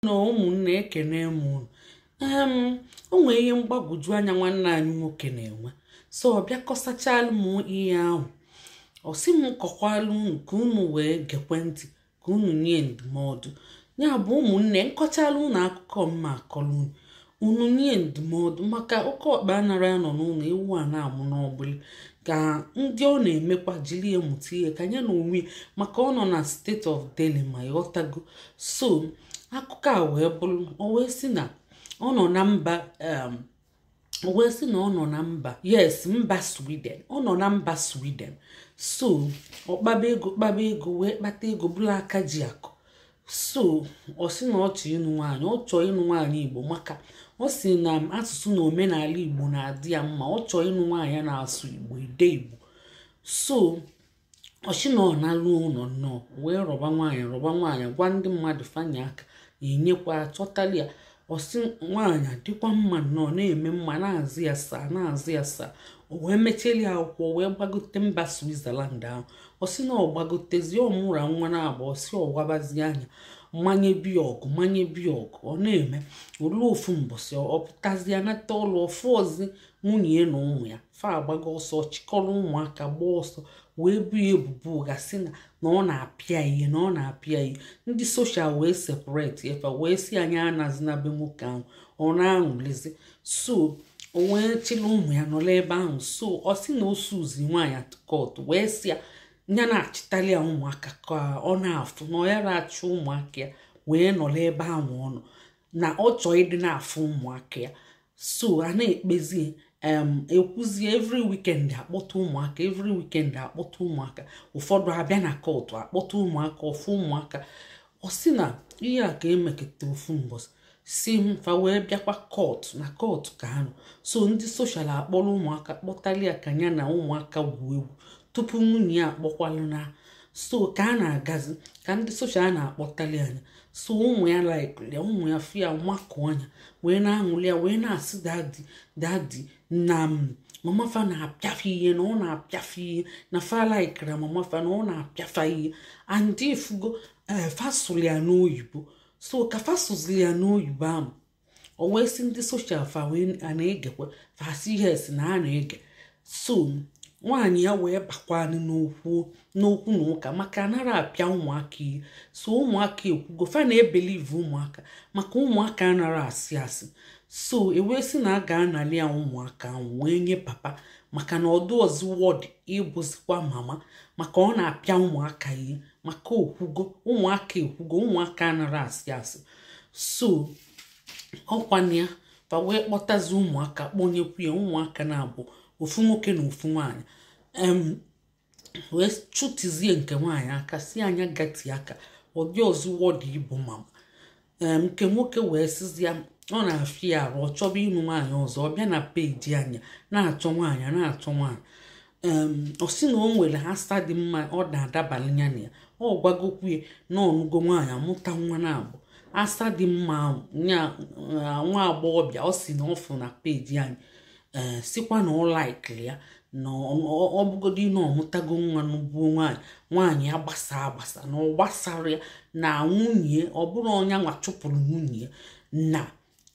Na ụmụnne, ekene m unu. O nwee ihe mgbagwoju anya nwanne anyị nwoke na-enwe, so ọ bịa kọsachalụ m ihe ahụ. Ọ sị m kọkwalụ unu ka unu wee gekwe ntị, ka unu nye ndụmọdụ. Ya bụ, ụmụnne, nkọchala unu akụkọ mma akọlụ unu, unu nye ndụmọdụ, maka oke ọkpa anara anọ n'ụlọ ewu a na-amụ n'ọgbụlị, ka ndị ọ na-emekwa jiri ya mụta ihe, ka ya na onwe, maka ọ nọ na state of dilemma, ịghọtago? So akụkọ a wee bụrụ, o wee sị na ọ nọ na mba, o wee sị na ọ nọ na mba, yes, mba Sweden. Ọ nọ na mba Sweden. So ọ kpaba ego, kpaba ego, wee kpata ego, bụrụ aka ji akụ. So ọ sị na ọ chọọ ịnụ nwaanyị, ọ chọọ ịnụ nwaanyị Igbo, maka ọ sị na asụsụ na omenala Igbo na-adị ya mma. Ọ chọọ ịnụ nwaanyị na-asụ Igbo, ede Igbo. So ọ sị na ọ na-alụ ụlọ nnọọ, wee rọba nwaanyị, rọba nwaanyị, gwa ndị mmadụ fanye aka enyekwa chọtali ya. Ọsị nwaanyị dịkwa mma nnọọ, na-eme mma, na-azụ ya saa, na-azụ ya saa. O wee mecheli akwụkwọ, wee gbagote mba Switzerland ahụ. Ọ sị na ọ gbagotezi, ọmụra nwa na-abụ. Ọsị ọwabazi anya, mmanye biya ọgụ, mmanye biya ọgụ. Ọ na-eme olu ofu mbọsị, ọ pụtazie nata ụlọ ofu ozi, nwunye na ụmụ ya fa agbago ọsọ, chịkọrọ ụmụaka gbaa ọsọ, wee bu ya ebubo ụgha, sị na ọ na-apịa ihe, na ọ na-apịa ihe. Ndị social wee separate efa, wee si anyị anazina be nwoke ahụ. Ọ na-aṅụlizi. So o wee chịrị ụmụ ya nọrọ ebe ahụ. So ọ sị na o suzi nwaanyị court, wee sị ya ya na-achịtali ya ụmụaka ka ọ na-afụ, na ọ ya na-achụ ụmụaka ya wee nọrọ ebe ahụ ọ nọ, na ọ chọọ ịdị na-afụ ụmụaka ya. So a na-ekpezi, ekwuzie, every weekend akpọta ụmụaka, every weekend akpọta ụmụaka. Ụfọdụ abịa na court, akpọta ụmụaka, ọfụ ụmụaka. Ọ sị na ihe a ka emeketa ofu mbọsị, si m fa wee bịakwa court, na court ka ha nọ. So ndị social akpọrọ ụmụaka, kpọtali ya ka ya na ụmụaka gwuo egwu tupu nwunye ya akpọkwalụ na. So ka a na-agazi, ka ndị social na-akpọtali anya. So ụmụ ya like ya, ụmụ ya fụ ya, makụọ anya, wee na-aṅụli ya, wee na-asị, "Daddy, daddy," na mama fa na-apịafe ihe, na ọ na-apịafe ihe, na fa likera mama fa, na ọ na-apịafa ihe. And ifugo fa sụrụ ya n'oyibo. So ka fa sụziri ya n'oyibo ahụ, o wee sị ndị social fa wee a na-egekwa, fa sị yes, na a na-ege. So nwaanyị ya wee bakwanụ n'okwu n'okwu na ụka, maka anara apịa ụmụaka ihe. So ụmụaka ekwugo, fa na-ebelieve ụmụaka, maka ụmụaka anara asị asị. So ewee sị na a ga-anali ya ụmụaka ahụ wee nye papa, maka na ọdụ ọzọ wọd ịbụzikwa mama, maka ọ na-apịa ụmụaka ihe, maka okwugo, ụmụaka ekwugo, ụmụaka anara asị asị. So ọkwana ya, fa wee kpọtazi ụmụaka, kpọnyekwu ya ụmụaka na-abụ, ofu nwoke na ofu nwaanyị. Wee chụtizie nke nwaanyị aka, si anya gati aka, ọdị ọzọ wọdụ ịbụ mama. Nke nwoke wee sizi ya ọ na-afịa ya arụ, ọ chọba ịnụ nwaanyị ọzọ. Ọ bịa na peji anya na-achọ nwaanyị, na-achọ nwaanyị. Ọ sị na o nwere asa dị mma, ọ na-adabalị ya na ya. Ọ gwagokwu ya na ọnụgo nwaanyị, amụta nwa na-abụ. Asa dị mma nya nwa agbọghọbịa, ọ sị na ọ fụ na peji anyị, ee, sikwa na ọ likeri ya, na ọ bụgodo na ọmụtago nwa n'ugbo nwaanyị, nwaanyị ya gbasa agbasa, na ọ gbasara ya na nwunye. Ọ bụrụ ọnya nwa chụpụrụ nwunye, na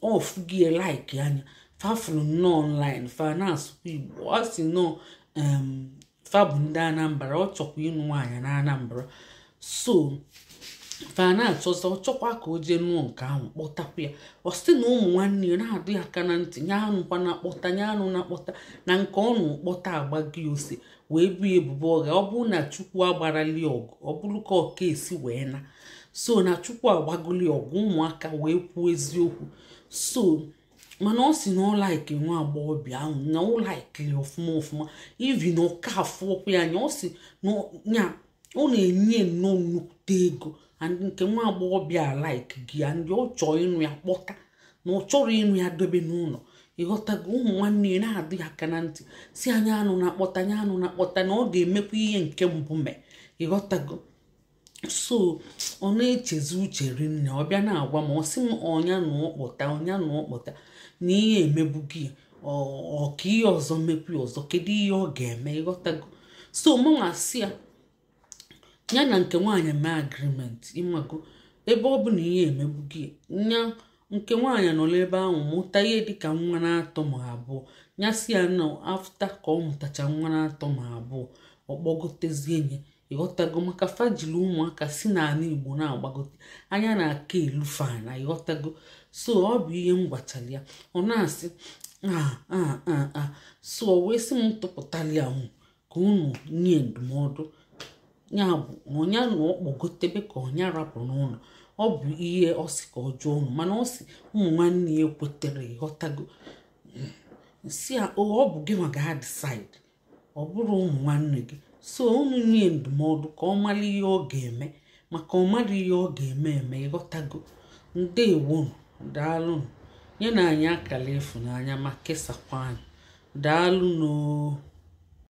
ọfụgie like anya fafụrụ nnọọ online, fa na-asụkwa Igbo. Ọ sị nọọ fa bụ ndị Anambra, ọ chọkwa ịnụ nwaanyị na Anambra. So fa na-achọzi, ọ chọkwa ka o jee nụọ nke ahụ, kpọtakwa ya. Ọ sị na ụmụ nwanne ya na-adụ ya aka na ntị, nye anụkwa na akpọta, nye anụ na akpọta, na nke ọ nụ kpọta agbago ya ose, wee bu ya ebubo ọga. Ọ bụrụ na Chukwu agbarali ọgụ, ọ bụrụ ka ọka esi wee na. So na Chukwu agbagoli ọgụ, ụmụaka wee kwuo eziokwu. So mana ọ sị na ọ like nwa agbọghọbịa ahụ, na ọ likeri ọfụma ọfụma, ivi na ọka afụ ọkụ ya anya. Ọ sị na ya ọ na-enye nnọọ nnukwute ego, and nke nwa agbọghọbịa a like gị ya, ndị ọ chọọ ịnụ ya kpọta, na ọ chọrọ ịnụ ya dobe n'ụlọ, ịghọtago? Ụmụ nwanne ya na-adị aka na ntị, si anya anụ na-akpọta, anya anụ na-akpọta, na ọ ga-emekwa ihe nke mbụ mee, ịghọtago? So ọ na-echezi uche rinne. Ọ bịa na-agwa m, ọ sị m ọnya na ọkpọta, ọnya na ọkpọta, na ihe emegbughị ya, ọ ka ihe ọzọ mekwu ya ọzọ, kedu ihe ọ ga-eme, ịghọtago? So mụnwa sị ya, ya na nke nwaanyị mee agreement, ịmago. Ebe ọ bụ na ihe emegbu gị nya, nke nwaanyị nọrọ ebe ahụ mụta ihe dịka nwa na-atọ ma abụọ. Ya si ya na after ka ọ mụtacha nwa na-atọ ma abụọ, ọ kpọgotezie nye, ịghọtago? Maka fajili ụmụaka si n'ala Igbo na-agbagote anya na-aka elu fana, ịghọtago? So ọ bụ ihe m gwachara ya, ọ na-asị a a a. So o wee sị m tụpụtara ya ka unu nye ndụmọdụ. Ya bụ na ọnya na ọ kpọgotebe ka ọnya rapụ n'ụlọ. Ọ bụ ihe ọ sị ka ọ jụọ unu, mana ọ sị ụmụ nwanne ya ekwetere, ịghọtago? Si ya ọ bụ gị nwa ga-decide, ọ bụrụ ụmụ nwanne gị. So unu nye ndụmọdụ ka ọ mara ihe ọ ga-eme, maka ọ mara ihe ọ ga-eme eme, ịghọtago? Ndewonu, daalụnụ. Nye na anyị akara ịfụnanya ma kesakwa anyị. Daalụ n'oo.